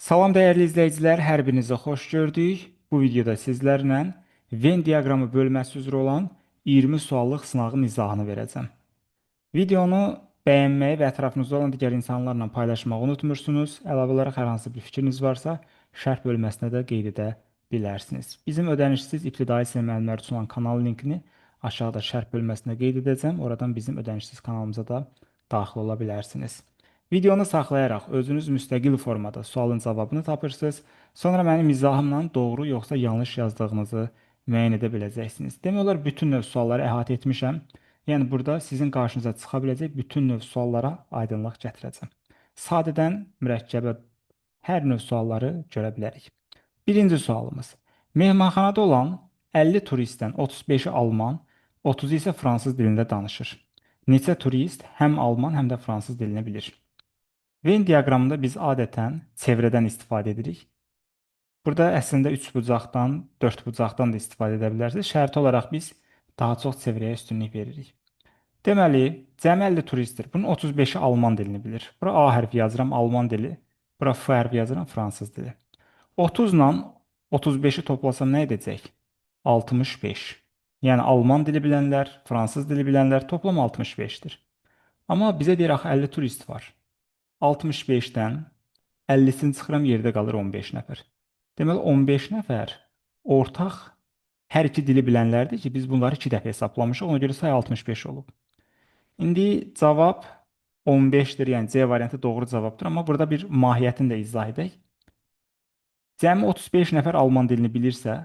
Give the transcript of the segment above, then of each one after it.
Salam dəyərli izləyicilər, hər birinizi xoş gördük. Bu videoda sizlərlə Venn diaqramı bölməsi üzrə olan 20 suallıq sınağın izahını verəcəm. Videonu bəyənməyi və ətrafınızda olan digər insanlarla paylaşmağı unutmursunuz. Əlavə olaraq hər hansı bir fikriniz varsa, şərh bölməsinə də qeyd edə bilərsiniz. Bizim ödənişsiz ibtidai sinif müəllimləri üçün olan kanal linkini aşağıda şərh bölməsinə qeyd edəcəm. Oradan bizim ödənişsiz kanalımıza da daxil ola bilərsiniz. Videonu saxlayaraq özünüz müstəqil formada sualın cavabını tapırsınız. Sonra mənim izahımla doğru yoxsa yanlış yazdığınızı müəyyən edə biləcəksiniz. Demək olar bütün növ sualları əhatə etmişəm. Yəni burada sizin qarşınıza çıxa biləcək bütün növ suallara aydınlıq gətirəcəm. Sadədən mürəkkəbə hər növ sualları görə bilərik. Birinci sualımız. Mehmanxanada olan 50 turistdən 35-i alman, 30-u isə fransız dilində danışır. Neçə turist həm alman, həm də fransız dilini bilir? Venn diaqramında biz adətən çevrədən istifadə edirik. Burada əslində 3 bucaqdan, 4 bucaqdan da istifadə edə bilərsiniz. Şərti olaraq biz daha çox çevrəyə üstünlük veririk. Deməli, cəmi 50 turistdir. Bunun 35-i alman dilini bilir. Bura A hərfi yazıram, alman dili. Bura F hərfi yazıram, fransız dili. 30 ilə 35-i toplasam nə edəcək? 65. Yəni alman dili bilənlər, fransız dili bilənlər toplam 65-dir. Amma bizə deyir axı 50 turist var. 65-dən 50-sini çıxıram, yerdə qalır 15 nəfər. Deməli 15 nəfər ortaq hər iki dili bilənlərdir ki, biz bunları 2 dəfə hesaplamışıq. Ona görə say 65 olub. İndi cavab 15-dir, yəni C variantı doğru cavabdır. Amma burada bir mahiyyətini də izah edək. Cəmi 35 nəfər alman dilini bilirsə,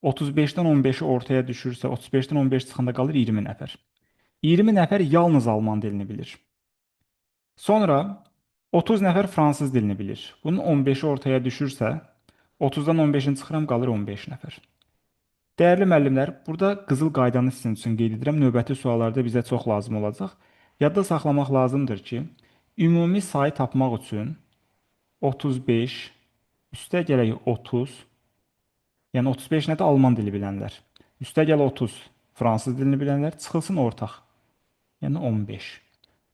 35-dən 15-i ortaya düşürsə, 35-dən 15 çıxanda qalır 20 nəfər. 20 nəfər yalnız alman dilini bilir. Sonra 30 nəfər fransız dilini bilir. Bunun 15-i ortaya düşürsə, 30-dan 15-ini çıxıram, qalır 15 nəfər. Dəyərli müəllimlər, burada qızıl qaydanı sizin üçün qeyd edirəm. Növbəti suallarda bizə çox lazım olacaq. Yadda saxlamaq lazımdır ki, ümumi sayı tapmaq üçün 35, üstə gələk 30, yəni 35 nədir? Alman dili bilənlər. Üstə gəl 30, fransız dilini bilənlər, çıxılsın ortaq. Yəni 15.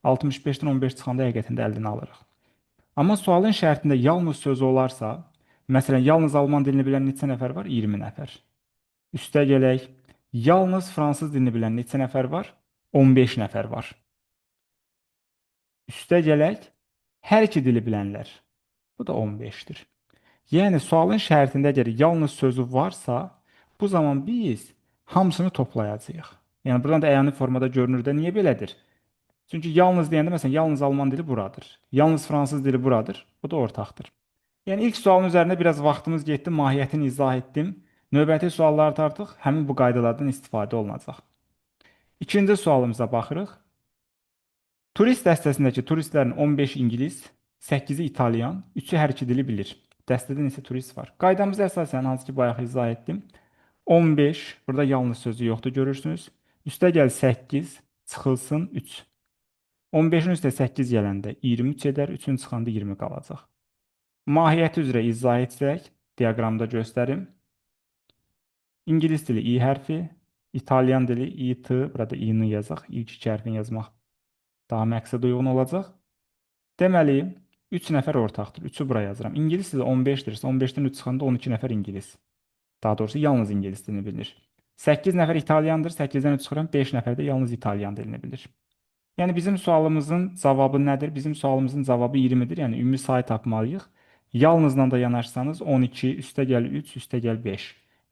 65-dən 15 çıxanda həqiqətən də 50-ni alırıq. Amma sualın şərtində yalnız sözü olarsa, məsələn, yalnız alman dilini bilən neçə nəfər var? 20 nəfər. Üstə gələk, yalnız fransız dilini bilən neçə nəfər var? 15 nəfər var. Üstə gələk, hər iki dili bilənlər. Bu da 15-dir. Yəni sualın şərtində əgər yalnız sözü varsa, bu zaman biz hamısını toplayacağıq. Yəni buradan da əyani formada görünür də, niyə belədir? Çünki yalnız deyəndə, məsələn, yalnız alman dili buradır. Yalnız fransız dili buradır. Bu da ortaqdır. Yəni ilk sualın üzərində biraz vaxtımız getdi, mahiyyətini izah etdim. Növbəti suallarda artıq həmin bu qaydalardan istifadə olunacaq. İkinci sualımıza baxırıq. Turist dəstəsindəki turistlərin 15 ingilis, 8-i italyan, 3-ü hər iki dili bilir. Dəstədə neçə turist var? Qaydamıza əsasən, hansı ki bayaq izah etdim. 15, burada yalnız sözü yoxdur görürsünüz. Üstə gəl 8, çıxılsın 3. 15-in üstə 8 gələndə 23 edər, 3-ün çıxanda 20 qalacaq. Mahiyyəti üzrə izah etsək, diaqramda göstərim. İngilis dili İ hərfi, İtalyan dili İ, T, burada İ-ni yazaq, ilk iki hərfini yazmaq daha məqsədə uyğun olacaq. Deməli, 3 nəfər ortaqdır. 3-ü bura yazıram. İngilis dili 15-dirsə, 15-dən 3 çıxanda 12 nəfər ingilis. Daha doğrusu, yalnız ingilis dilini bilir. 8 nəfər italyandır, 8-dən 3 çıxıram, 5 nəfər də yalnız italyan dilini bilir. Yəni bizim sualımızın cavabı nədir? Bizim sualımızın cavabı 20-dir. Yəni ümumi sayı tapmalıyıq. Yalnızla da yanaşsanız 12, üstə gəl 3, üstə gəl 5.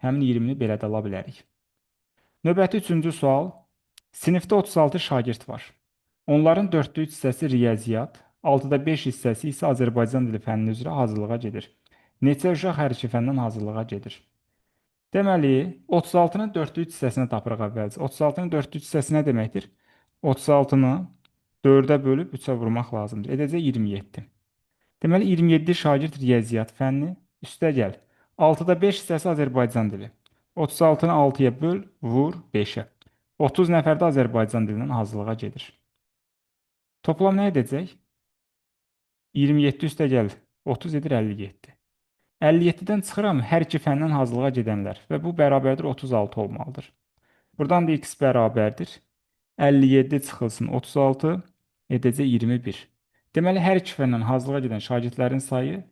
Həmin 20-ni belə də ala bilərik. Növbəti üçüncü sual. Sinifdə 36 şagird var. Onların 4-də 3 hissəsi riyaziyyat, 6-da 5 hissəsi isə Azərbaycan dili fənni üzrə hazırlığa gedir. Neçə uşaq hər iki fəndən hazırlığa gedir? Deməli, 36-nın 4-də 3 hissəsini tapırıq əvvəlcə. 36-nın 4-də 3 hissəsi nə deməkdir? 36-nı 4-ə bölüb 3-ə vurmaq lazımdır. Edəcək 27. Deməli, 27 şagird riyaziyyat fənni, üstə gəl. 6-da 5 hissəsi Azərbaycan dili. 36-nı 6-ya böl, vur 5-ə. 30 nəfər də Azərbaycan dilindən hazırlığa gedir. Toplam nə edəcək? 27 üstə gəl. 30 edir 57. 57-dən çıxıram hər iki fəndən hazırlığa gedənlər və bu bərabərdir 36 olmalıdır. Buradan da x bərabərdir. 57 çıxılsın 36 edəcək 21. Deməli, hər iki fəndən hazırlığa gedən şagirdlərin sayı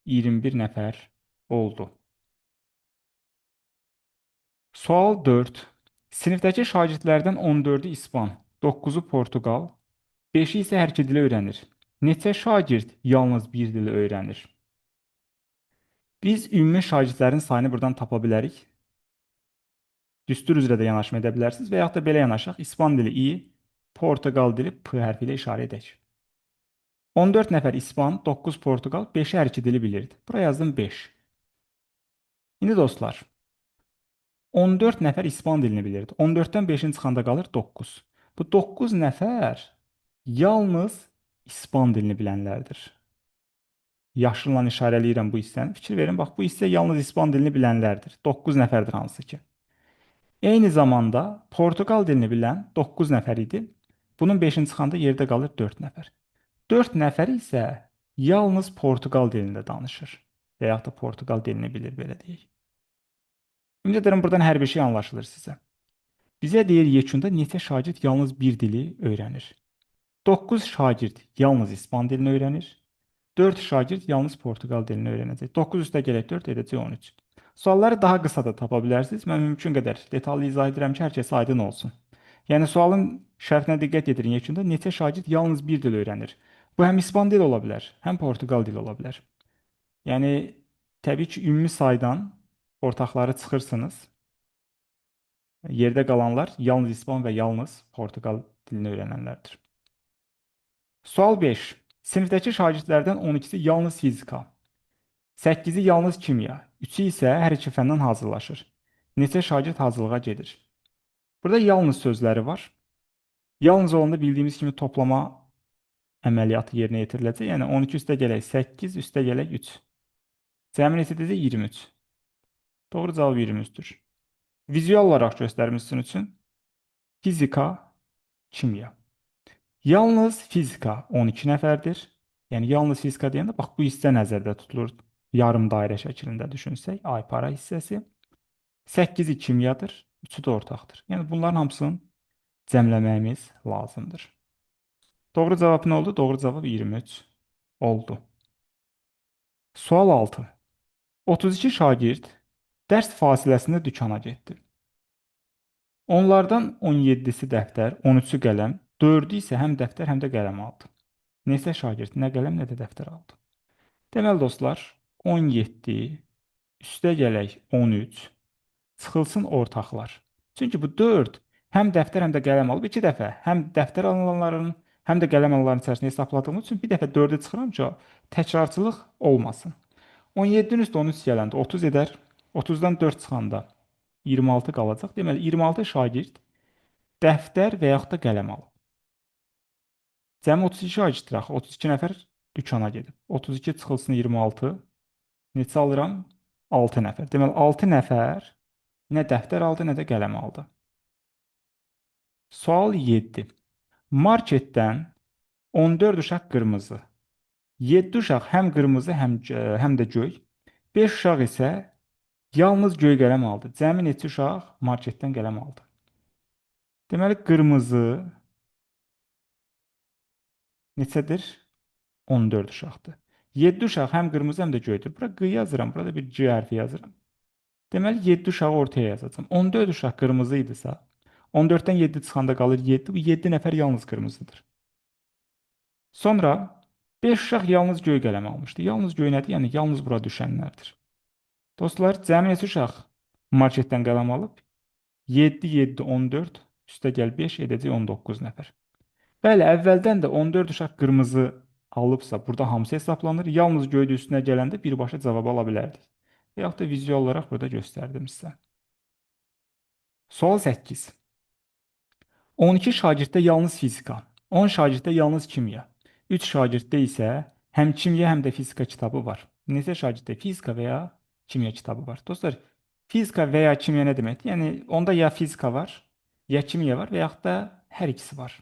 21 nəfər oldu. Sual 4. Sinifdəki şagirdlərdən 14-ü İspan, 9-u Portuqal, 5-i isə hər iki dili öyrənir. Neçə şagird yalnız bir dili öyrənir? Biz ümumi şagirdlərin sayını buradan tapa bilərik. Düstur üzrə də yanaşma edə bilərsiniz və yaxud da belə yanaşaq. İspan dili I, Portuqal dili P hərfi ilə işarə edək. 14 nəfər İspan, 9 Portuqal, 5-i hər iki dili bilirdi. Bura yazdım 5. İndi dostlar, 14 nəfər İspan dilini bilirdi. 14-dən 5-in çıxanda qalır 9. Bu 9 nəfər yalnız İspan dilini bilənlərdir. Yaşılla işarələyirəm bu hissəni. Fikir verin, bax bu hissə yalnız İspan dilini bilənlərdir. 9 nəfərdir hansı ki. Eyni zamanda Portuqal dilini bilən 9 nəfər idi. Bunun 5-in çıxanda yerdə qalır 4 nəfər. 4 nəfər isə yalnız Portuqal dilində danışır. Və yaxud da Portuqal dilini bilir, belə deyək. Ümid edirəm buradan hər bir şey anlaşılır sizə. Bizə deyir yekunda neçə şagird yalnız bir dili öyrənir. 9 şagird yalnız İspan dilini öyrənir. 4 şagird yalnız Portuqal dilini öyrənəcək. 9 üstə gələk 4 edəcək 13. Sualları daha qısa da tapa bilərsiniz. Mən mümkün qədər detallı izah edirəm ki, hər kəs aydın olsun. Yəni sualın şərtinə diqqət yetirin. Yekunda neçə şagird yalnız bir dil öyrənir. Bu həm İspan dili ola bilər, həm Portuqal dili ola bilər. Yəni təbii ki, ümumi saydan ortaqları çıxırsınız. Yerdə qalanlar yalnız İspan və yalnız Portuqal dilini öyrənənlərdir. Sual 5. Sinifdəki şagirdlərdən 12-si yalnız fizika, 8-i yalnız kimya, 3-ü isə hər iki fəndən hazırlaşır. Neçə şagird hazırlığa gedir? Burada yalnız sözləri var. Yalnız olanda bildiyimiz kimi toplama əməliyyatı yerinə yetiriləcək. Yəni 12 üstə gələk 8, üstə gələk 3. Cəmi neçə edəcək? 23. Doğru cavab 23-dür. Vizual olaraq göstərmiş sizin üçün. Fizika, kimya. Yalnız fizika 12 nəfərdir. Yəni yalnız fizika deyəndə bax bu hissə nəzərdə tutulur. Yarım dairə şəklində düşünsək, aypara hissəsi. 8-i kimyadır, 3-ü də ortaqdır. Yəni bunların hamısını cəmləməyimiz lazımdır. Doğru cavab nə oldu? Doğru cavab 23 oldu. Sual 6. 32 şagird dərs fasiləsində dükana getdi. Onlardan 17-si dəftər, 13-ü qələm, 4-ü isə həm dəftər, həm də qələm aldı. Neçə şagird nə qələm, nə də dəftər aldı? Deməli dostlar, 17 üstə gələk 13 çıxılsın ortaqlar. Çünki bu 4 həm dəftər, həm də qələm alıb iki dəfə həm dəftər alanların, həm də qələm alanların içərisində hesabladığımız üçün bir dəfə 4-ü çıxıram ki, təkrarçılıq olmasın. 17-nin üstə 13 gələndə 30 edər. 30-dan 4 çıxanda 26 qalacaq. Deməli 26 şagird dəftər və yaxud da qələm alıb. Cəmi 32 şagirddir axı. 32 nəfər dükana gedib. 32 çıxılsın 26. Neçə alıram? 6 nəfər. Deməli 6 nəfər nə dəftər aldı, nə də qələm aldı. Sual 7. Marketdən 14 uşaq qırmızı, 7 uşaq həm qırmızı, həm də göy, 5 uşaq isə yalnız göy qələm aldı. Cəmi neçə uşaq marketdən qələm aldı? Deməli qırmızı neçədir? 14 uşaqdır. 7 uşaq həm qırmızı, həm də göydür. Bura Q yazıram, burada bir C hərfi yazıram. Deməli 7 uşağı ortaya yazacağam. 14 uşaq qırmızı idisə, 14-dən 7 çıxanda qalır 7. Bu 7 nəfər yalnız qırmızıdır. Sonra 5 uşaq yalnız göy qələm almışdı. Yalnız göy nədir? Yəni yalnız bura düşənlərdir. Dostlar, cəmi neçə uşaq marketdən qələm alıb? 7, 7, 14, üstə gəl 5 edəcək 19 nəfər. Bəli, əvvəldən də 14 uşaq qırmızı alıbsa, burada hamısı hesablanır. Yalnız göydə üstünə gələndə birbaşa cavab ala bilərdik. Və yaxud da vizual olaraq burada göstərdim sizə. Sual 8. 12 şagirddə yalnız fizika, 10 şagirddə yalnız kimya, 3 şagirddə isə həm kimya, həm də fizika kitabı var. Neçə şagirddə fizika və ya kimya kitabı var? Dostlar, fizika və ya kimya nə deməkdir? Yəni onda ya fizika var, ya kimya var və yaxud da hər ikisi var.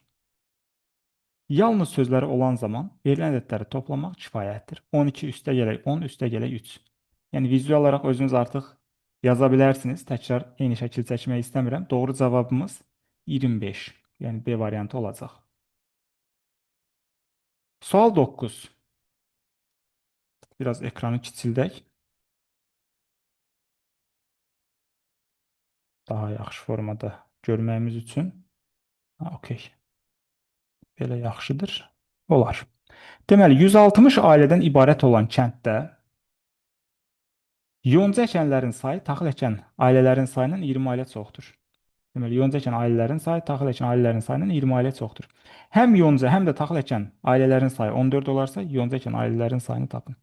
Yalnız sözləri olan zaman verilən ədədləri toplamaq kifayətdir. 12 üstə gələk 10, üstə gələk 3. Yəni vizual olaraq özünüz artıq yaza bilərsiniz. Təkrar eyni şəkil çəkmək istəmirəm. Doğru cavabımız 25. Yəni B variantı olacaq. Sual 9. Biraz ekranı kiçildək. Daha yaxşı formada görməyimiz üçün. Ha, okey. Belə yaxşıdır. Olar. Deməli, 160 ailədən ibarət olan kənddə yonca əkənlərin sayı taxıl əkən ailələrin sayından 20 ailə çoxdur. Deməli, yonca əkən ailələrin sayı taxıl əkən ailələrin sayından 20 ailə çoxdur. Həm yonca, həm də taxıl əkən ailələrin sayı 14 olarsa, yonca əkən ailələrin sayını tapın.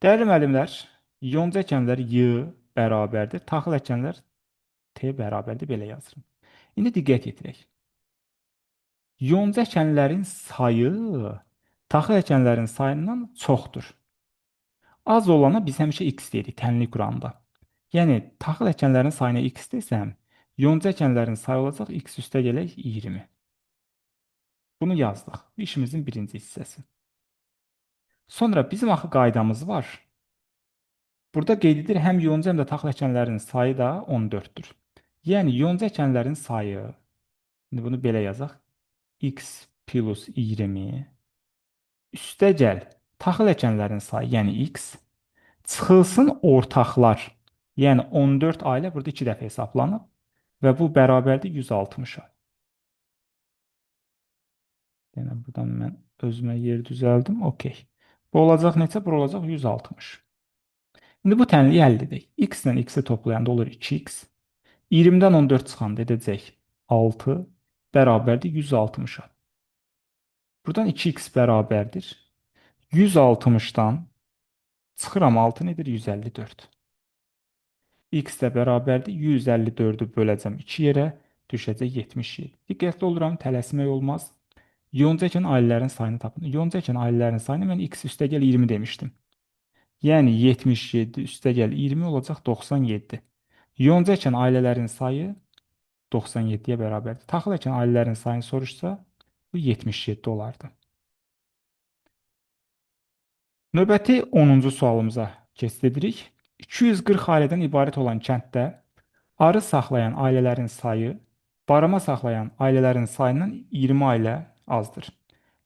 Dəyərli müəllimlər, yonca əkənlər Y bərabərdir, taxıl əkənlər T bərabərdir, belə yazıram. İndi diqqət yetirək. Yonca əkənlərin sayı taxıl əkənlərin sayından çoxdur. Az olana biz həmişə x deyirik tənlik quranda. Yəni, taxıl əkənlərin sayına x desəm, yonca əkənlərin sayı olacaq x üstə gələk 20. Bunu yazdıq. Bu işimizin birinci hissəsi. Sonra bizim axı qaydamız var. Burada qeyd edilir, həm yonca, həm də taxıl əkənlərin sayı da 14-dür. Yəni, yonca əkənlərin sayı, indi bunu belə yazaq, x plus 20 üstə gəl taxıl əkənlərin sayı, yəni x, çıxılsın ortaqlar, yəni 14 ailə burada 2 dəfə hesablanıb və bu bərabərdir 160-a. Yəni, buradan mən özümə yer düzəldim. Okey. Bu olacaq neçə? Bu olacaq 160. İndi bu tənliyi həll edək. X ilə x-i toplayanda olur 2x. 20-dən 14 çıxanda edəcək 6 bərabərdir 160-a. Buradan 2x bərabərdir. 160-dan çıxıram 6 nedir? 154. X də bərabərdir. 154-ü böləcəm 2 yerə, düşəcək 77. Diqqətli oluram, tələsmək olmaz. Yonca əkən ailələrin sayını tapın. Yonca əkən ailələrin sayını mən x üstə gəl 20 demişdim. Yəni 77 üstə gəl 20 olacaq 97. Yonca əkən ailələrin sayı 97-yə bərabərdir. Taxıl əkən ailələrin sayını soruşsa, bu 77 olardı. Növbəti 10-cu sualımıza keçid edirik. 240 ailədən ibarət olan kənddə arı saxlayan ailələrin sayı barama saxlayan ailələrin sayından 20 ailə azdır.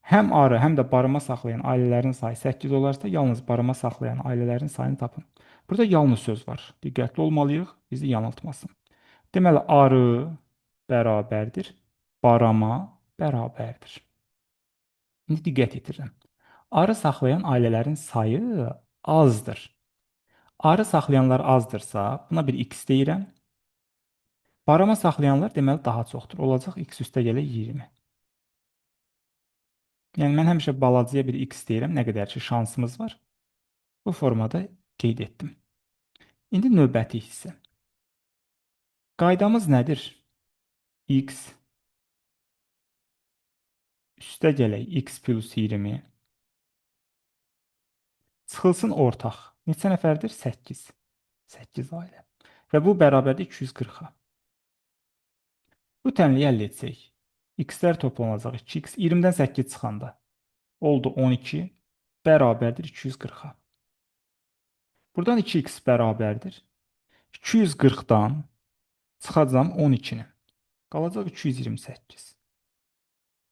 Həm arı, həm də barama saxlayan ailələrin sayı 8 olarsa, yalnız barama saxlayan ailələrin sayını tapın. Burada yalnız söz var. Diqqətli olmalıyıq, bizi yanıltmasın. Deməli, arı bərabərdir, barama bərabərdir. İndi diqqət yetirirəm. Arı saxlayan ailələrin sayı azdır. Arı saxlayanlar azdırsa, buna bir x deyirəm. Barama saxlayanlar deməli daha çoxdur. Olacaq x üstə gələk 20. Yəni, mən həmişə balacaya bir x deyirəm, nə qədər ki şansımız var. Bu formada qeyd etdim. İndi növbəti hissə. Qaydamız nədir? X üstə gələk x plus 20. Çıxılsın ortaq. Neçə nəfərdir? 8. 8 ailə. Və bu bərabərdir 240-a. Bu tənliyi həll etsək, x-lər toplanacaq 2x. 20-dən 8 çıxanda oldu 12 bərabərdir 240-a. Buradan 2x bərabərdir. 240-dan çıxacam 12-ni. Qalacaq 228.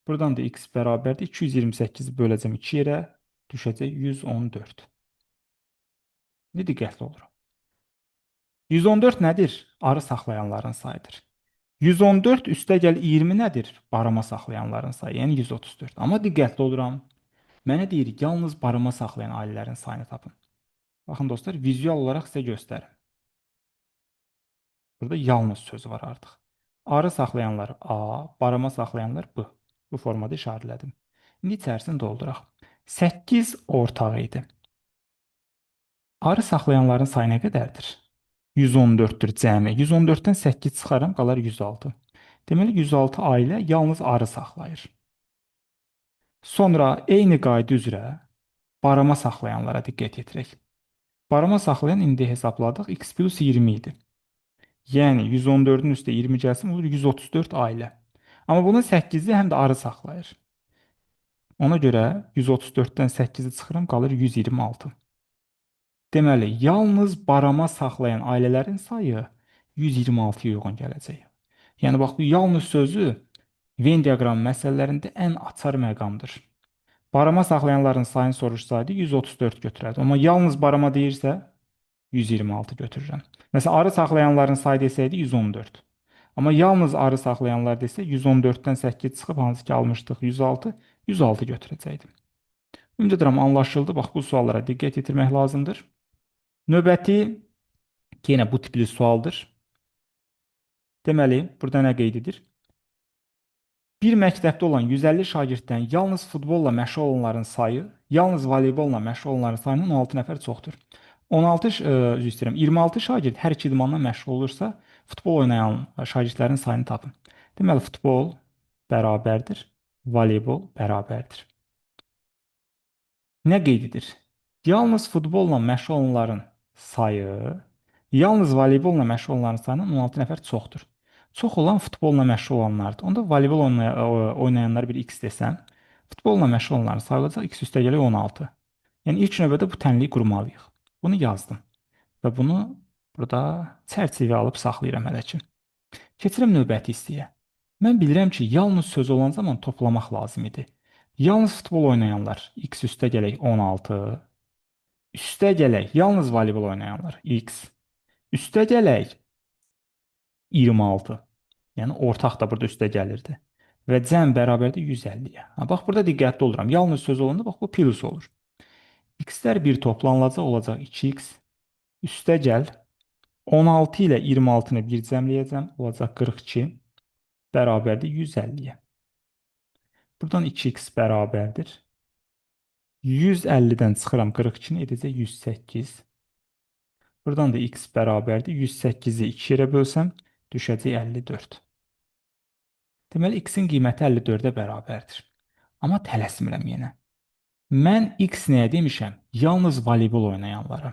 Buradan da x bərabərdir. 228-i böləcəm 2 yerə, düşəcək 114. İndi diqqətli oluram. 114 nədir? Arı saxlayanların sayıdır. 114 üstə gəl 20 nədir? Barama saxlayanların sayı, yəni 134. Amma diqqətli oluram. Mənə deyir, yalnız barama saxlayan ailələrin sayını tapın. Baxın dostlar, vizual olaraq sizə göstərim. Burada yalnız sözü var artıq. Arı saxlayanlar A, barama saxlayanlar B. Bu formada işarələdim. İndi içərisini dolduraq. 8 ortağı idi. Arı saxlayanların sayı nə qədərdir? 114-dür cəmi. 114-dən 8 çıxaram, qalar 106. Deməli, 106 ailə yalnız arı saxlayır. Sonra eyni qayda üzrə barama saxlayanlara diqqət yetirək. Barama saxlayan indi hesabladıq, x plus 20 idi. Yəni 114-ün üstə 20 gəlsin, olur 134 ailə. Amma bunun 8-i həm də arı saxlayır. Ona görə 134-dən 8-i çıxıram, qalır 126. Deməli, yalnız barama saxlayan ailələrin sayı 126-ya uyğun gələcək. Yəni, bax, bu yalnız sözü Venn diaqramı məsələlərində ən açar məqamdır. Barama saxlayanların sayını soruşsaydı 134 götürərdim. Amma yalnız barama deyirsə 126 götürürəm. Məsələn, arı saxlayanların sayı desəydi 114. Amma yalnız arı saxlayanlar desə 114-dən 8 çıxıb hansı ki almışdıq 106, 106 götürəcəkdim. Ümid edirəm anlaşıldı. Bax bu suallara diqqət yetirmək lazımdır. Növbəti yenə bu tipli sualdır. Deməli, burada nə qeyd edir? Bir məktəbdə olan 150 şagirddən yalnız futbolla məşğul olanların sayı, yalnız voleybolla məşğul olanların sayından 16 nəfər çoxdur. 16, üzr istəyirəm, 26 şagird hər iki idmanla məşğul olursa, futbol oynayan şagirdlərin sayını tapın. Deməli, futbol bərabərdir, voleybol bərabərdir. Nə qeyd edir? Yalnız futbolla məşğul olanların sayı, yalnız voleybolla məşğul olanların sayından 16 nəfər çoxdur. Çox olan futbolla məşğul olanlardır. Onda voleybol oynayanlar bir x desəm, futbolla məşğul olanların sayı olacaq x üstə gələk 16. Yəni ilk növbədə bu tənliyi qurmalıyıq. Bunu yazdım və bunu burada çərçivə alıb saxlayıram hələ ki. Keçirəm növbəti hissəyə. Mən bilirəm ki, yalnız söz olan zaman toplamaq lazım idi. Yalnız futbol oynayanlar x üstə gələk 16, üstə gələk yalnız voleybol oynayanlar x, üstə gələk 26. Yəni ortaq da burada üstə gəlirdi. Və cəm bərabərdir 150-yə. Ha, bax burada diqqətli oluram. Yalnız söz olanda bax bu plus olur. X-lər bir toplanılacaq olacaq 2x. Üstə gəl. 16 ilə 26-nı bir cəmləyəcəm. Olacaq 42 bərabərdir 150-yə. Buradan 2x bərabərdir. 150-dən çıxıram 42-ni edəcək 108. Buradan da x bərabərdir. 108-i 2 yerə bölsəm düşəcək 54. Deməli, x-in qiyməti 54-ə bərabərdir. Amma tələsmirəm yenə. Mən x nəyə demişəm? Yalnız voleybol oynayanlara.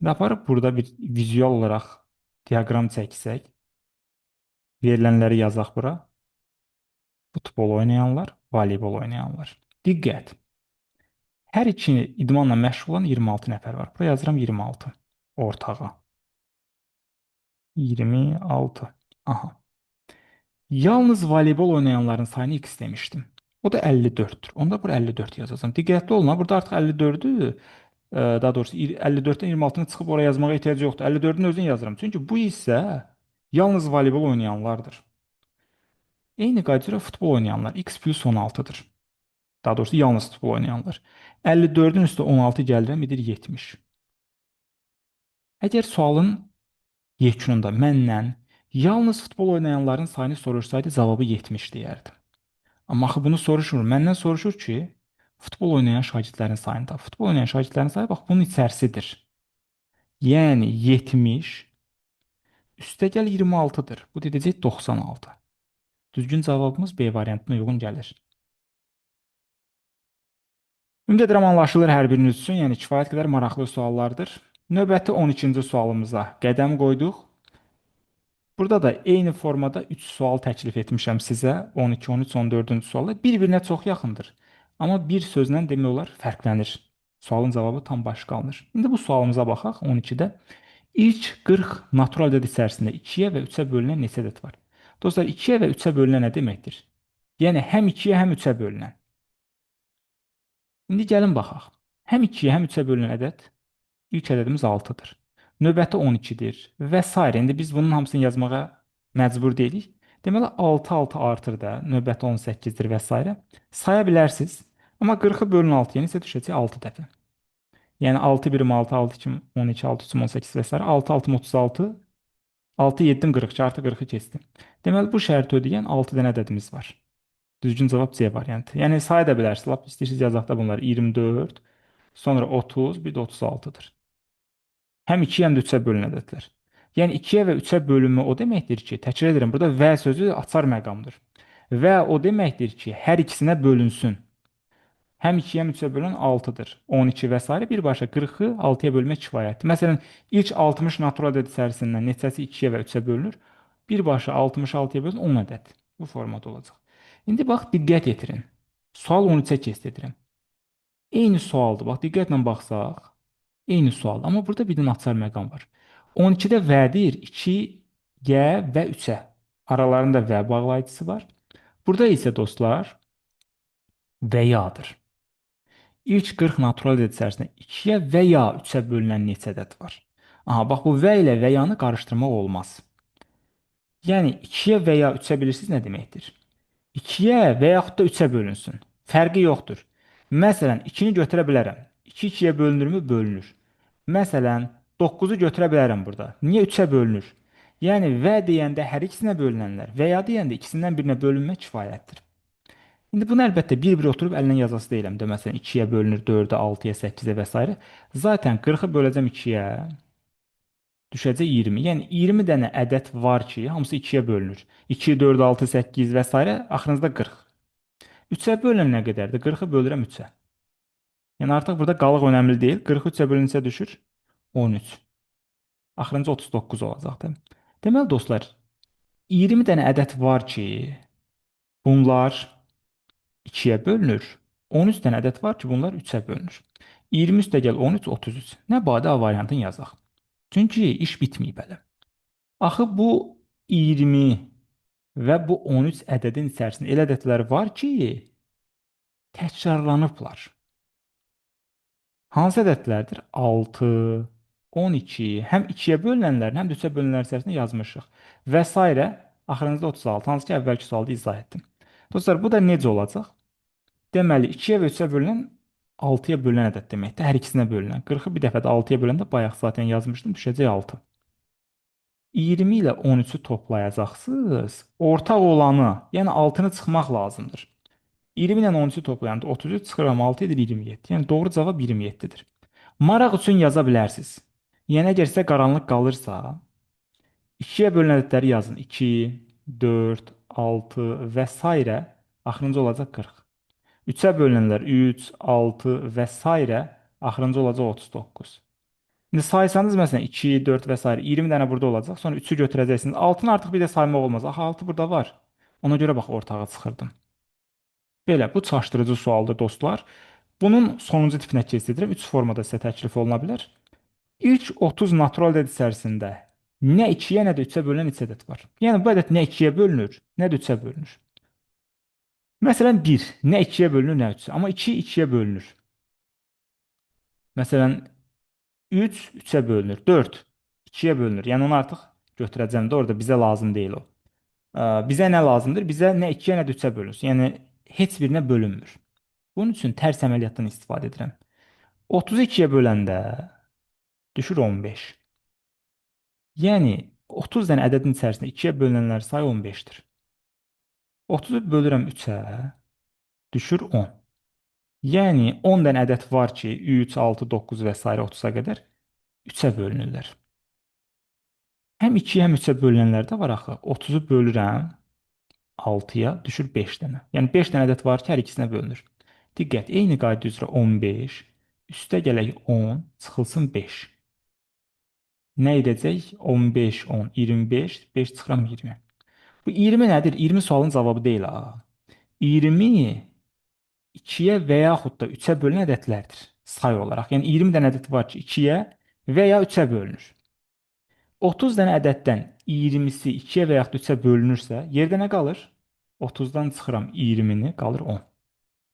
Və aparıb burada bir vizual olaraq diaqram çəksək, verilənləri yazaq bura. Futbol oynayanlar, voleybol oynayanlar. Diqqət! Hər iki idmanla məşğul olan 26 nəfər var. Bura yazıram 26 ortağa. 26. Aha. Yalnız voleybol oynayanların sayını x demişdim. O da 54'tür. Onda bura 54 yazacağım. Diqqətli olun, burada artıq 54-ü, daha doğrusu 54-dən 26-nı çıxıb oraya yazmağa ehtiyac yoxdur. 54-ün özünü yazıram. Çünki bu hissə yalnız voleybol oynayanlardır. Eyni qayda futbol oynayanlar x plus 16-dır. Daha doğrusu yalnız futbol oynayanlar. 54-ün üstə 16 gəlirəm, edir 70. Əgər sualın yekununda məndən yalnız futbol oynayanların sayını soruşsaydı cavabı 70 deyərdim. Amma axı bunu soruşmur. Məndən soruşur ki, futbol oynayan şagirdlərin sayını tap. Futbol oynayan şagirdlərin sayı bax bunun içərisidir. Yəni 70 üstəgəl 26-dır. Bu edəcək 96. Düzgün cavabımız B variantına uyğun gəlir. Ümid edirəm anlaşılır hər biriniz üçün. Yəni kifayət qədər maraqlı suallardır. Növbəti 12-ci sualımıza qədəm qoyduq. Burada da eyni formada 3 sual təklif etmişəm sizə. 12, 13, 14-cü suallar bir-birinə çox yaxındır. Amma bir sözlə demək olar fərqlənir. Sualın cavabı tam başqa alınır. İndi bu sualımıza baxaq 12-də. İlk 40 natural ədəd içərisində 2-yə və 3-ə bölünən neçə ədəd var? Dostlar, 2-yə və 3-ə bölünən nə deməkdir? Yəni həm 2-yə, həm 3-ə bölünən. İndi gəlin baxaq. Həm 2-yə, həm 3-ə bölünən ədəd ilk ədədimiz 6-dır. Növbəti 12-dir və s. İndi biz bunun hamısını yazmağa məcbur deyilik. Deməli 6 6 artır da, növbəti 18-dir və s. Saya bilərsiniz. Amma 40-ı bölün 6-ya isə düşəcək 6 dəfə. Yəni 6 birim 6, 6 2 12, 6 3 18 və s. 6 6 36, 6 7 42, artıq 40-ı keçdi. Deməli bu şərti ödəyən 6 dənə ədədimiz var. Düzgün cavab C variantı. Yəni saya da bilərsiniz. Lap istəyirsiniz yazaq da bunları 24, sonra 30, bir də 36-dır. Həm 2-yə, həm də 3-ə bölünən ədədlər. Yəni 2-yə və 3-ə bölünmə o deməkdir ki, təkrar edirəm, burada və sözü açar məqamdır. Və o deməkdir ki, hər ikisinə bölünsün. Həm 2-yə, həm 3-ə bölünən 6-dır. 12 və s. Birbaşa 40-ı 6-ya bölmək kifayətdir. Məsələn, ilk 60 natural ədəd içərisindən neçəsi 2-yə və 3-ə bölünür? Birbaşa 66-ya bölün 10 ədəd. Bu formada olacaq. İndi bax, diqqət yetirin. Sual 13-ə kest edirəm. Eyni sualdır. Bax, diqqətlə baxsaq, eyni sualdır. Amma burada bir dənə açar məqam var. 12-də və deyir 2-yə və 3-ə. Aralarında və bağlayıcısı var. Burada isə dostlar və yadır. İlk 40 natural ədəd içərisində 2-yə və ya 3-ə bölünən neçə ədəd var? Aha, bax bu və ilə və yanı qarışdırmaq olmaz. Yəni 2-yə və ya 3-ə bilirsiniz nə deməkdir? 2-yə və yaxud da 3-ə bölünsün. Fərqi yoxdur. Məsələn, 2-ni götürə bilərəm. 2 2-yə bölünürmü? Bölünür. Məsələn, 9-u götürə bilərəm burada. Niyə 3-ə bölünür? Yəni və deyəndə hər ikisinə bölünənlər və ya deyəndə ikisindən birinə bölünmək kifayətdir. İndi bunu əlbəttə bir-bir oturub əllə yazası deyiləm də. Məsələn, 2-yə bölünür 4-ə, 6-ya, 8-ə və s. Zaten 40-ı böləcəm 2-yə, düşəcək 20. Yəni 20 dənə ədəd var ki, hamısı 2-yə bölünür. 2, 4, 6, 8 və s. Axırıncıda 40. 3-ə bölünən nə qədərdir? 40-ı bölürəm 3-ə. Yəni artıq burada qalıq önəmli deyil. 40-ı 3-ə bölünsə düşür 13. Axırıncı 39 olacaqdır. Deməli dostlar, 20 dənə ədəd var ki, bunlar 2-yə bölünür. 13 dənə ədəd var ki, bunlar 3-ə bölünür. 20 üstə gəl 13, 33. Nə badə A variantını yazaq. Çünki iş bitməyib hələ. Axı bu 20 və bu 13 ədədin içərisində elə ədədlər var ki, təkrarlanıblar. Hansı ədədlərdir? 6, 12, həm 2-yə bölünənlərin, həm də 3-ə bölünənlərin içərisində yazmışıq. Və s. Axırıncıda 36, hansı ki, əvvəlki sualda izah etdim. Dostlar, bu da necə olacaq? Deməli, 2-yə və 3-ə bölünən 6-ya bölünən ədəd deməkdir. Hər ikisinə bölünən. 40-ı bir dəfə də 6-ya böləndə bayaq zaten yazmışdım, düşəcək 6. 20 ilə 13-ü toplayacaqsınız. Ortaq olanı, yəni 6-nı çıxmaq lazımdır. 20 ilə 13-ü toplayanda 33 çıxıram, 6 edir 27. Yəni doğru cavab 27-dir. Maraq üçün yaza bilərsiniz. Yəni əgər sizə qaranlıq qalırsa, 2-yə bölünən ədədləri yazın. 2, 4, 6 və s. Axırıncı olacaq 40. 3-ə bölünənlər 3, 6 və s. Axırıncı olacaq 39. İndi saysanız məsələn 2, 4 və s. 20 dənə burada olacaq. Sonra 3-ü götürəcəksiniz. 6-nı artıq bir də saymaq olmaz. Axı 6 burada var. Ona görə bax ortağa çıxırdım. Belə, bu çaşdırıcı sualdır dostlar. Bunun sonuncu tipinə keçirdirəm. 3 formada sizə təklif oluna bilər. İlk 30 natural ədəd içərisində nə 2-yə, nə də 3-ə bölünən neçə ədəd var? Yəni bu ədəd nə 2-yə bölünür, nə də 3-ə bölünür. Məsələn 1 nə 2-yə bölünür, nə 3-ə. Amma 2 2-yə bölünür. Məsələn 3 3-ə bölünür. 4 2-yə bölünür. Yəni onu artıq götürəcəm də orada bizə lazım deyil o. Bizə nə lazımdır? Bizə nə 2-yə, nə də 3-ə bölünsün. Yəni heç birinə bölünmür. Bunun üçün tərs əməliyyatdan istifadə edirəm. 32-yə böləndə düşür 15. Yəni 30 dənə ədədin içərisində 2-yə bölünənlər sayı 15-dir. 30-u bölürəm 3-ə, düşür 10. Yəni 10 dənə ədəd var ki, 3, 6, 9 və s. 30-a qədər 3-ə bölünürlər. Həm 2-yə, həm 3-ə bölünənlər də var axı. 30-u bölürəm 6-ya, düşür 5 dənə. Yəni 5 dənə ədəd var ki, hər ikisinə bölünür. Diqqət, eyni qayda üzrə 15, üstə gələk 10, çıxılsın 5. Nə edəcək? 15, 10, 25, 5 çıxıram 20. Bu 20 nədir? 20 sualın cavabı deyil ha. 20 2-yə və yaxud da 3-ə bölünən ədədlərdir say olaraq. Yəni 20 dənə ədəd var ki, 2-yə və ya 3-ə bölünür. 30 dənə ədəddən 20-si 2-yə və yaxud da 3-ə bölünürsə, yerdə nə qalır? 30-dan çıxıram 20-ni, qalır 10.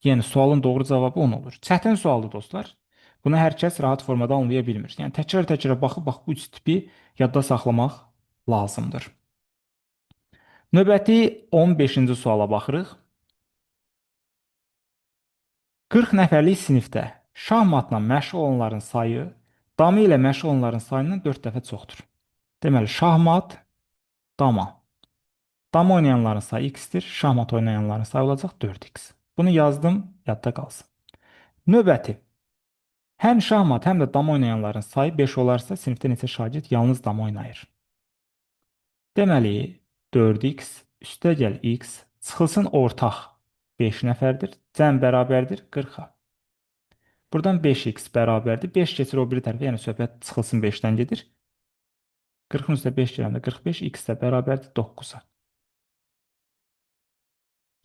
Yəni sualın doğru cavabı 10 olur. Çətin sualdır dostlar. Bunu hər kəs rahat formada anlaya bilmir. Yəni təkrar-təkrar baxıb bax bu üç tipi yadda saxlamaq lazımdır. Növbəti 15-ci suala baxırıq. 40 nəfərlik sinifdə şahmatla məşğul olanların sayı dama ilə məşğul olanların sayından 4 dəfə çoxdur. Deməli, şahmat, dama. Dama oynayanların sayı x-dir, şahmat oynayanların sayı olacaq 4x. Bunu yazdım, yadda qalsın. Növbəti. Həm şahmat, həm də dama oynayanların sayı 5 olarsa, sinifdə neçə şagird yalnız dama oynayır? Deməli, 4x üstə gəl x çıxılsın ortaq 5 nəfərdir. Cəm bərabərdir 40-a. Buradan 5x bərabərdir. 5 keçir o biri tərəfə, yəni söhbət çıxılsın 5-dən gedir. 40-ın üstə 5 gələndə 45, x də bərabərdir 9-a.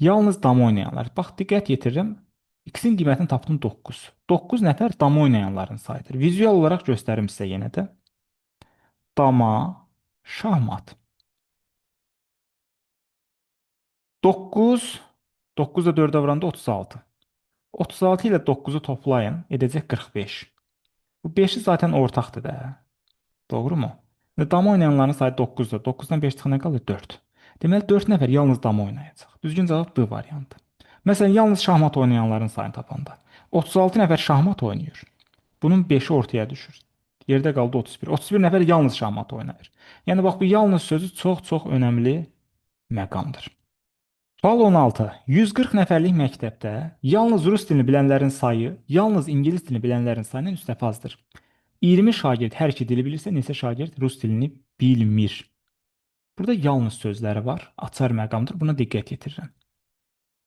Yalnız dama oynayanlar. Bax, diqqət yetirirəm. X-in qiymətini tapdım 9. 9 nəfər dama oynayanların sayıdır. Vizual olaraq göstərim sizə yenə də. Dama, şahmat. 9, 9 da 4-ə vuranda 36. 36 ilə 9-u toplayın, edəcək 45. Bu 5-i zaten ortaqdır da. Doğru mu? Dama oynayanların sayı 9-dur. 9-dan 5 çıxan nə qalır? 4. Deməli 4 nəfər yalnız dama oynayacaq. Düzgün cavab D variantı. Məsələn, yalnız şahmat oynayanların sayını tapanda. 36 nəfər şahmat oynayır. Bunun 5-i ortaya düşür. Yerdə qaldı 31. 31 nəfər yalnız şahmat oynayır. Yəni bax bu yalnız sözü çox-çox önəmli məqamdır. Sual 16. 140 nəfərlik məktəbdə yalnız rus dilini bilənlərin sayı yalnız ingilis dilini bilənlərin sayından 3 dəfə azdır. 20 şagird hər iki dili bilirsə, neçə şagird rus dilini bilmir? Burada yalnız sözləri var. Açar məqamdır. Buna diqqət yetirirəm.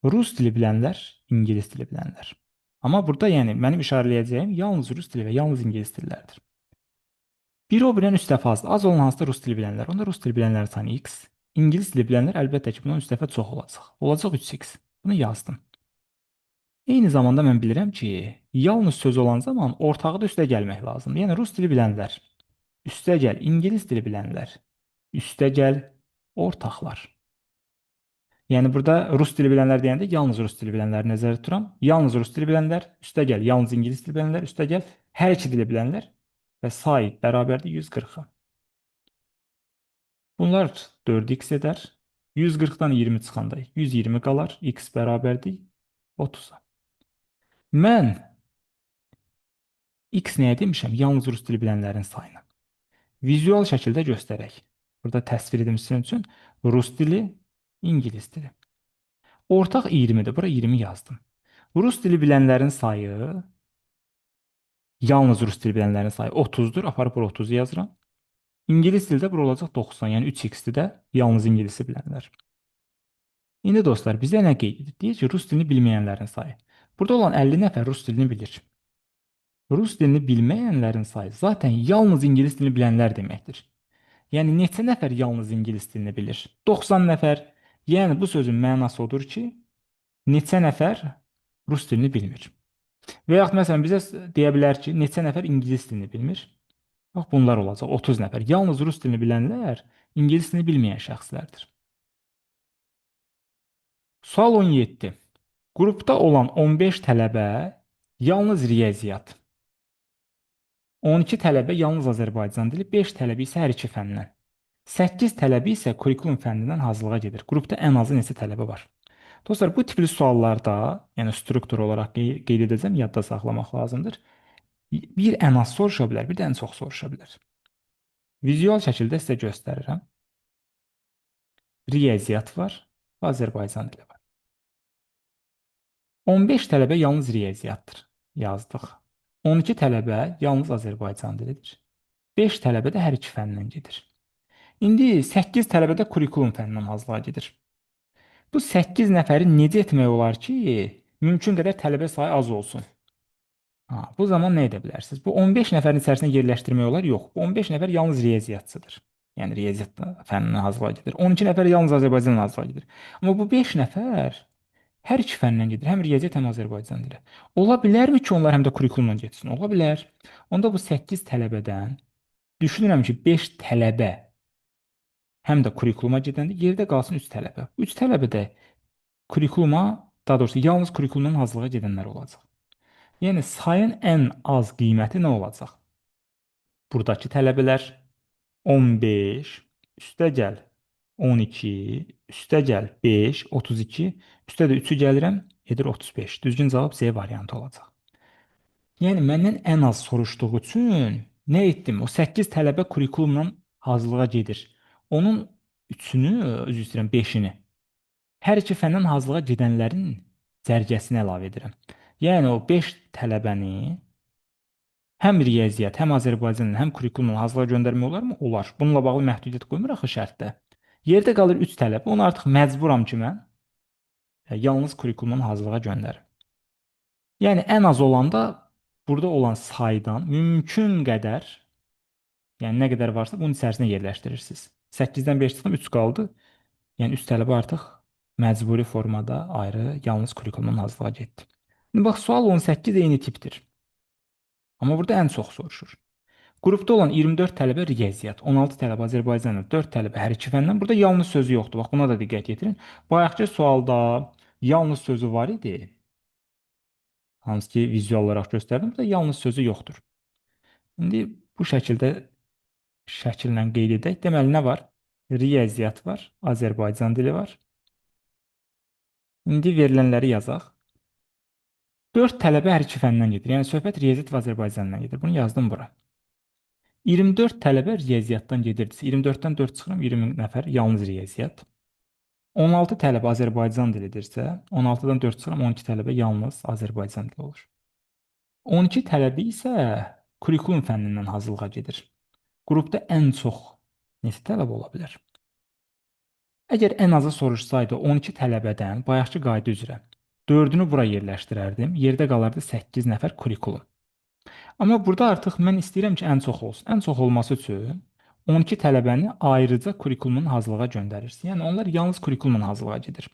Rus dili bilənlər, ingilis dili bilənlər. Amma burada yəni mənim işarələyəcəyim yalnız rus dili və yalnız ingilis dilləridir. Biri o birindən 3 dəfə azdır. Az olan hansıda rus dili bilənlər. Onda rus dili bilənlərin sayı x. İngilis dili bilənlər əlbəttə ki, bundan 3 dəfə çox olacaq. Olacaq 3x. Bunu yazdım. Eyni zamanda mən bilirəm ki, yalnız söz olan zaman ortağı da üstə gəlmək lazımdır. Yəni rus dili bilənlər, üstə gəl ingilis dili bilənlər, üstə gəl ortaqlar. Yəni burada rus dili bilənlər deyəndə yalnız rus dili bilənləri nəzərdə tuturam. Yalnız rus dili bilənlər, üstə gəl yalnız ingilis dili bilənlər, üstə gəl hər iki dili bilənlər və say bərabərdir 140-a. Bunlar 4x edər. 140-dan 20 çıxanda 120 qalar. X bərabərdir 30-a. Mən x nəyə demişəm? Yalnız rus dili bilənlərin sayını. Vizual şəkildə göstərək. Burada təsvir edim sizin üçün. Rus dili, ingilis dili. Ortaq 20-dir. Bura 20 yazdım. Rus dili bilənlərin sayı, yalnız rus dili bilənlərin sayı 30-dur. Aparıb bura 30-u yazıram. İngilis dildə bura olacaq 90, yəni 3x-dir də yalnız ingilisi bilənlər. İndi dostlar, bizə nə qeyd edir? Deyir ki, rus dilini bilməyənlərin sayı. Burada olan 50 nəfər rus dilini bilir. Rus dilini bilməyənlərin sayı zaten yalnız ingilis dilini bilənlər deməkdir. Yəni neçə nəfər yalnız ingilis dilini bilir? 90 nəfər. Yəni bu sözün mənası odur ki, neçə nəfər rus dilini bilmir. Və yaxud məsələn bizə deyə bilər ki, neçə nəfər ingilis dilini bilmir? Bax bunlar olacaq 30 nəfər. Yalnız rus dilini bilənlər ingilis dilini bilməyən şəxslərdir. Sual 17. Qrupda olan 15 tələbə yalnız riyaziyyat, 12 tələbə yalnız Azərbaycan dili, 5 tələbə isə hər iki fəndən. 8 tələbə isə kurikulum fənnindən hazırlığa gedir. Qrupda ən azı neçə tələbə var? Dostlar, bu tipli suallarda, yəni struktur olaraq qeyd edəcəm, yadda saxlamaq lazımdır. Bir ən az soruşa bilər, bir də ən çox soruşa bilər. Vizual şəkildə sizə göstərirəm. Riyaziyyat var və Azərbaycan dili var. 15 tələbə yalnız riyaziyyatdır. Yazdıq. 12 tələbə yalnız Azərbaycan dilidir. 5 tələbə də hər iki fəndən gedir. İndi 8 tələbə də kurikulum fənindən hazırlığa gedir. Bu 8 nəfəri necə etmək olar ki, mümkün qədər tələbə sayı az olsun? Ha, bu zaman nə edə bilərsiniz? Bu 15 nəfərin içərisinə yerləşdirmək olar? Yox. Bu 15 nəfər yalnız riyaziyyatçıdır. Yəni riyaziyyat fənindən hazırlığa gedir. 12 nəfər yalnız Azərbaycan hazırlığa gedir. Amma bu 5 nəfər hər iki fəndən gedir. Həm riyaziyyat, həm Azərbaycan dili. Ola bilərmi ki, onlar həm də kurikulumla getsin? Ola bilər. Onda bu 8 tələbədən düşünürəm ki, 5 tələbə həm də kurikuluma gedəndə yerdə qalsın 3 tələbə. 3 tələbə də kurikuluma, daha doğrusu yalnız kurikulumdan hazırlığa gedənlər olacaq. Yəni sayın ən az qiyməti nə olacaq? Buradakı tələbələr 15, üstə gəl 12, üstə gəl 5, 32, üstə də 3-ü gəlirəm, edir 35. Düzgün cavab C variantı olacaq. Yəni məndən ən az soruşduğu üçün nə etdim? O 8 tələbə kurikulumla hazırlığa gedir. Onun 3-ünü, üzr istəyirəm, 5-ini hər iki fəndən hazırlığa gedənlərin cərgəsinə əlavə edirəm. Yəni o 5 tələbəni həm riyaziyyat, həm Azərbaycan, həm kurikulumla hazırlığa göndərmək olarmı? Olar. Bununla bağlı məhdudiyyət qoymur axı şərtdə. Yerdə qalır 3 tələbə. Onu artıq məcburam ki, mən yalnız kurikulumdan hazırlığa göndərim. Yəni ən az olanda burada olan saydan mümkün qədər, yəni nə qədər varsa bunun içərisinə yerləşdirirsiniz. 8-dən 5 çıxdım, 3 qaldı. Yəni 3 tələbə artıq məcburi formada ayrı yalnız kurikulumdan hazırlığa getdi. İndi bax sual 18 eyni tipdir. Amma burada ən çox soruşur. Qrupda olan 24 tələbə riyaziyyat, 16 tələbə Azərbaycan, 4 tələbə hər iki fəndən. Burada yalnız sözü yoxdur. Bax buna da diqqət yetirin. Bayaqki sualda yalnız sözü var idi. Hansı ki, vizual olaraq göstərdim. Burada yalnız sözü yoxdur. İndi bu şəkildə şəkillə qeyd edək. Deməli, nə var? Riyaziyyat var, Azərbaycan dili var. İndi verilənləri yazaq. 4 tələbə hər iki fəndən gedir. Yəni, söhbət riyaziyyat və Azərbaycandan gedir. Bunu yazdım bura. 24 tələbə riyaziyyatdan gedirdisə, 24-dən 4 çıxıram, 20 nəfər yalnız riyaziyyat. 16 tələbə Azərbaycan dilidirsə, 16-dan 4 çıxıram, 12 tələbə yalnız Azərbaycan dili olur. 12 tələbə isə kurikulum fənnindən hazırlığa gedir. Qrupda ən çox neçə tələbə ola bilər? Əgər ən azı soruşsaydı 12 tələbədən bayaqki qayda üzrə 4-ünü bura yerləşdirərdim. Yerdə qalardı 8 nəfər kurikulum. Amma burada artıq mən istəyirəm ki, ən çox olsun. Ən çox olması üçün 12 tələbəni ayrıca kurikulumun hazırlığa göndərirsin. Yəni onlar yalnız kurikulumun hazırlığa gedir.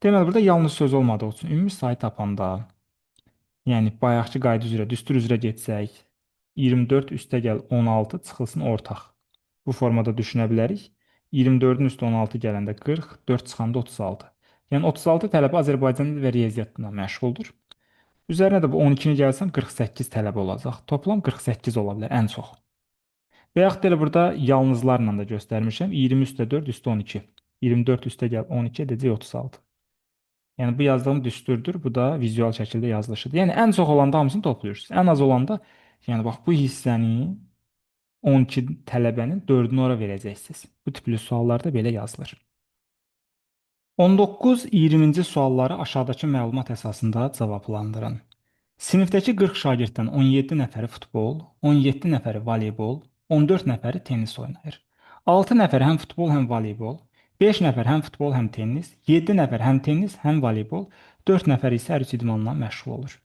Deməli, burada yalnız söz olmadığı üçün ümumi sayı tapanda, yəni bayaqki qayda üzrə, düstur üzrə getsək, 24 üstə gəl 16 çıxılsın ortaq. Bu formada düşünə bilərik. 24-ün üstə 16 gələndə 40, 4 çıxanda 36. Yəni 36 tələbə Azərbaycan dili və riyaziyyatla məşğuldur. Üzərinə də bu 12-ni gəlsəm 48 tələbə olacaq. Toplam 48 ola bilər ən çox. Və yaxud da elə burada yalnızlarla da göstərmişəm. 20 üstə 4 üstə 12. 24 üstə gəl 12 edəcək 36. Yəni bu yazdığım düsturdur. Bu da vizual şəkildə yazılışıdır. Yəni ən çox olanda hamısını toplayırsınız. Ən az olanda, yəni bax bu hissəni 12 tələbənin 4-ünü ora verəcəksiniz. Bu tipli suallarda belə yazılır. 19-20-ci sualları aşağıdakı məlumat əsasında cavablandırın. Sinifdəki 40 şagirddən 17 nəfəri futbol, 17 nəfəri voleybol, 14 nəfəri tennis oynayır. 6 nəfər həm futbol, həm voleybol, 5 nəfər həm futbol, həm tennis, 7 nəfər həm tennis, həm voleybol, 4 nəfər isə hər üç idmanla məşğul olur.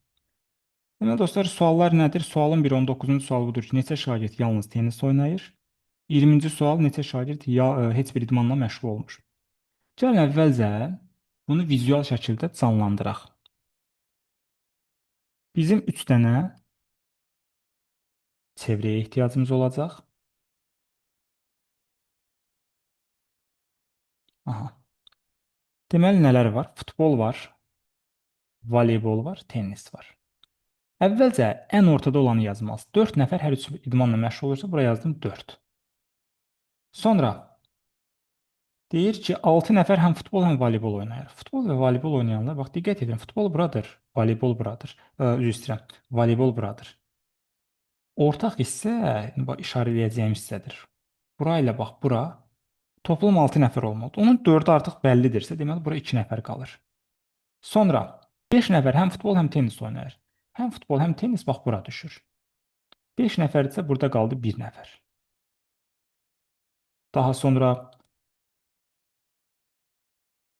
Deməli dostlar, suallar nədir? Sualın bir 19-cu sualı budur ki, neçə şagird yalnız tennis oynayır? 20-ci sual, neçə şagird heç bir idmanla məşğul olmur? Gəlin əvvəlcə bunu vizual şəkildə canlandıraq. Bizim 3 dənə çevrəyə ehtiyacımız olacaq. Aha. Deməli, nələr var? Futbol var, voleybol var, tennis var. Əvvəlcə ən ortada olanı yazmalısınız. 4 nəfər hər üç idmanla məşğul olursa, bura yazdım 4. Sonra deyir ki, 6 nəfər həm futbol, həm voleybol oynayır. Futbol və voleybol oynayanlar, bax, diqqət edin, futbol buradır, voleybol buradır. Üzr istəyirəm, voleybol buradır. Ortaq hissə, bax, işarə eləyəcəyim hissədir. Bura ilə bax, bura toplam 6 nəfər olmalıdır. Onun 4-ü artıq bəllidirsə, deməli, bura 2 nəfər qalır. Sonra 5 nəfər həm futbol, həm tennis oynayır. Həm futbol, həm tennis, bax, bura düşür. 5 nəfərdirsə, burada qaldı 1 nəfər. Daha sonra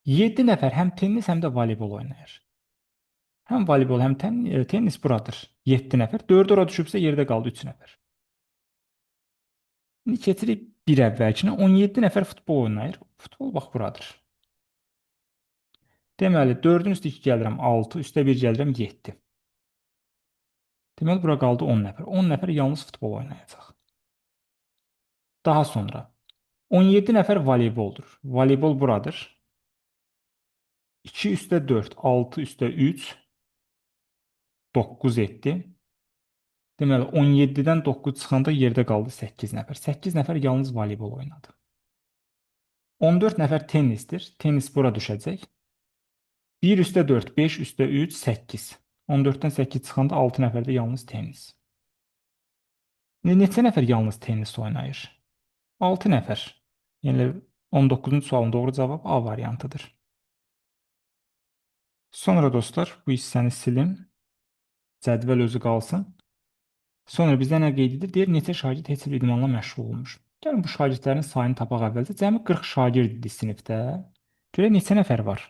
7 nəfər həm tennis, həm də voleybol oynayır. Həm voleybol, həm tennis buradır. 7 nəfər. 4 ora düşübsə, yerdə qaldı 3 nəfər. İndi keçirik bir əvvəlkinə. 17 nəfər futbol oynayır. Futbol bax buradır. Deməli, 4-ün üstə 2 gəlirəm 6, üstə 1 gəlirəm 7. Deməli, bura qaldı 10 nəfər. 10 nəfər yalnız futbol oynayacaq. Daha sonra 17 nəfər voleyboldur. Voleybol buradır. 2 üstə 4, 6 üstə 3, 9 etdi. Deməli, 17-dən 9 çıxanda yerdə qaldı 8 nəfər. 8 nəfər yalnız voleybol oynadı. 14 nəfər tennisdir. Tennis bura düşəcək. 1 üstə 4, 5 üstə 3, 8. 14-dən 8 çıxanda 6 nəfər də yalnız tennis. Neçə nəfər yalnız tennis oynayır? 6 nəfər. Yəni, 19-cu sualın doğru cavabı A variantıdır. Sonra dostlar, bu hissəni silim. Cədvəl özü qalsın. Sonra bizdə nə qeyd edir? Deyir, neçə şagird heç bir idmanla məşğul olmuş. Gəlin bu şagirdlərin sayını tapaq əvvəlcə. Cəmi 40 şagird idi sinifdə. Görək neçə nəfər var?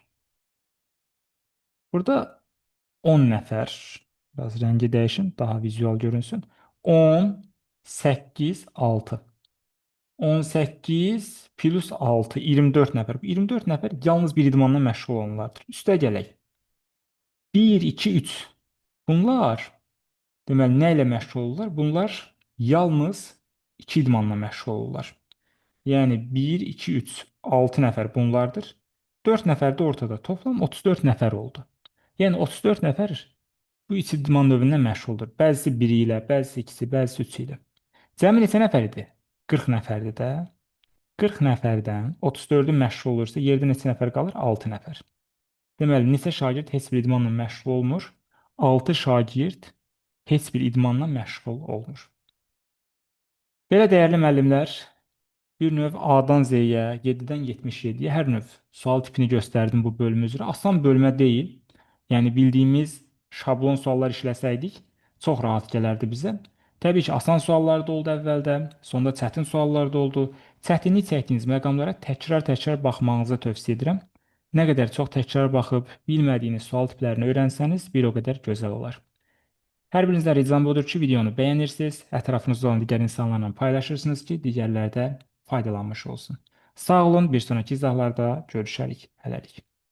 Burada 10 nəfər. Biraz rəngi dəyişim, daha vizual görünsün. 10, 8, 6. 18 plus 6, 24 nəfər. Bu 24 nəfər yalnız bir idmanla məşğul olanlardır. Üstə gələk. 1, 2, 3. Bunlar, deməli, nə ilə məşğul olurlar? Bunlar yalnız 2 idmanla məşğul olurlar. Yəni, 1, 2, 3, 6 nəfər bunlardır. 4 nəfər də ortada. Toplam 34 nəfər oldu. Yəni, 34 nəfər Bu üç idman növündən məşğuldur. Bəzisi biri ilə, bəzisi ikisi, bəzisi üçü ilə. Cəmi neçə nəfər idi? 40 nəfərdir də. 40 nəfərdən 34-ü məşğul olursa, yerdə neçə nəfər qalır? 6 nəfər. Deməli, neçə şagird heç bir idmanla məşğul olmur? 6 şagird heç bir idmanla məşğul olmur. Belə dəyərli müəllimlər, bir növ A-dan Z-yə, 7-dən 77-yə hər növ sual tipini göstərdim bu bölmə üzrə. Asan bölmə deyil. Yəni bildiyimiz şablon suallar işləsəydik, çox rahat gələrdi bizə. Təbii ki, asan suallar da oldu əvvəldə, sonda çətin suallar da oldu. Çətinlik çəkdiyiniz məqamlara təkrar-təkrar baxmağınızı tövsiyə edirəm. Nə qədər çox təkrar baxıb bilmədiyiniz sual tiplərini öyrənsəniz, bir o qədər gözəl olar. Hər birinizdən ricam budur ki, videonu bəyənirsiniz, ətrafınızda olan digər insanlarla paylaşırsınız ki, digərləri də faydalanmış olsun. Sağ olun, bir sonraki izahlarda görüşərik. Hələlik.